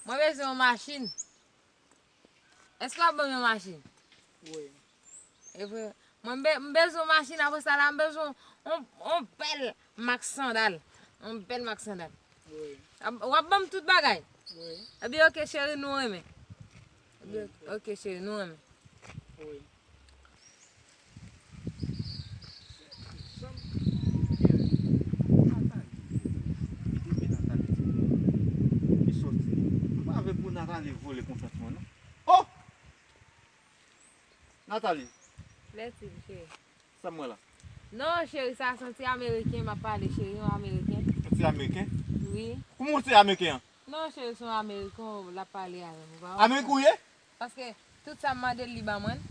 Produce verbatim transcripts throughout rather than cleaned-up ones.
Mwen bezwen yon machin. Èske w ap ban m yon machin? Wi. E vre. Mwen be- m bezwen yon machin, apre sa la, m bezwen yon, yon bèl mak sandal. Yon bèl mak sandal. Wi. W ap ban m tout bagay? Wi. Ebyen, oke, cheri, nou renmen. Ebyen, oke, cheri, nou renmen. Wi. Depi Nathalie ti mouri, li sòti. M pa vle pou Nathalie vole konfyans mwen, non. Oh! Nathalie. Lètil, cheri. Sa m wè la? Non, cheri, sa se yon ti Ameriken, m ap pale, cheri, yon Ameriken. Yon ti Ameriken? Wi. Kouman yon ti Ameriken an? Non, cheri, se yon Ameriken, l ap pale avè m, ou pa wè? Ameriken ou ye? Paske tout sa m mande l, li ban mwen.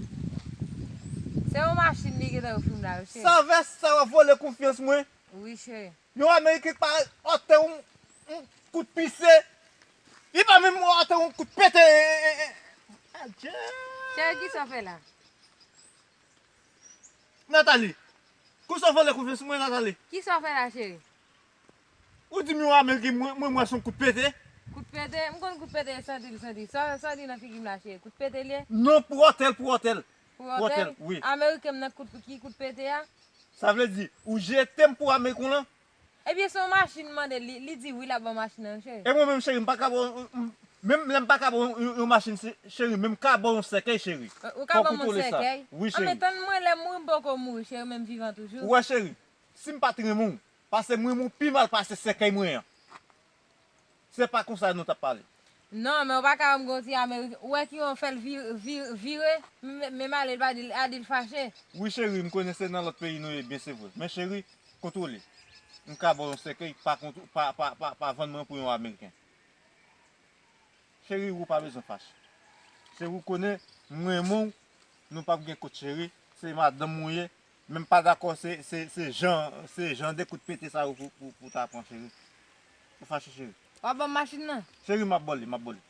Se yon machin li gentan ofri m la, wi, cheri. Sa vès sa w ap vole konfyans mwen? Wi, cheri. Yon Ameriken pa otè yon, yon kout pise. Li pa menm otè yon kout pete. Adje! Cheri, kisa w fè la? Nathalie, kisa w vole konfyans mwen, Nathalie? Kisa w fè la, cheri? Ou di m yon Ameriken, mwen, mwen, mwen se yon kout pete? Kout pete? M konn kout pete, santi l, santi. Sa, sa di nan figi m la, cheri? Kout pete l ye? Non, pou otè l, pou otè l. Pou otè l, wi. Ameriken m nan kout, ki kout pete a? Sa vle di, ou jete m pou Ameriken lan? Ebyen, se yon machin m mande l, li, li di wi, l ap ban m machin nan, cheri. E mwen menm, cheri, m pa ka ba w, m- menm lè m pa ka ba w yon, yon, yon machin, se- cheri, men m ka ba w yon sèkèy, cheri. Ou ka ban m yon sèkèy? Wi, cheri. Anben, tann mwen, lè m mouri, m poko mouri, cheri, men m vivan toujou. Ou wè, cheri, si m pa t renmen w, pase m renmen w pi mal pase sèkèy mwen an. Se pa konsa nou t ap pale. Non, men w pa ka wè m gon ti Ameriken. Ou wè ki yon fè l vi- vi- vire, men men m ale, l pa di l, a di l fache. Wi, cheri, m konnen se nan lòt peyi nou ye byen, se vre. Men, cheri, kontwole. M ka ba w yon sèkèy, pa, kontw- pa, pa, pa, pa vann mwen pou yon Ameriken. Cheri, ou pa bezwen fache. Cheri, ou konnen, m renmen w, nou p ap gen kot cheri, se madanm ou ye, men m pa dakò, se, se, se jan, se jan de kout pete sa yo pou, pou, pou ta pran, cheri. Ou fache, cheri? W ap ban m machin nan? Cheri, m ap ba w li, m ap ba w li.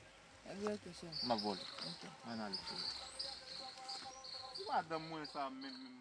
Ebyen, oke, cheri. M ap ba w li. Oke. Ann ale, cheri. Ti madanm mwen sa menm, menm.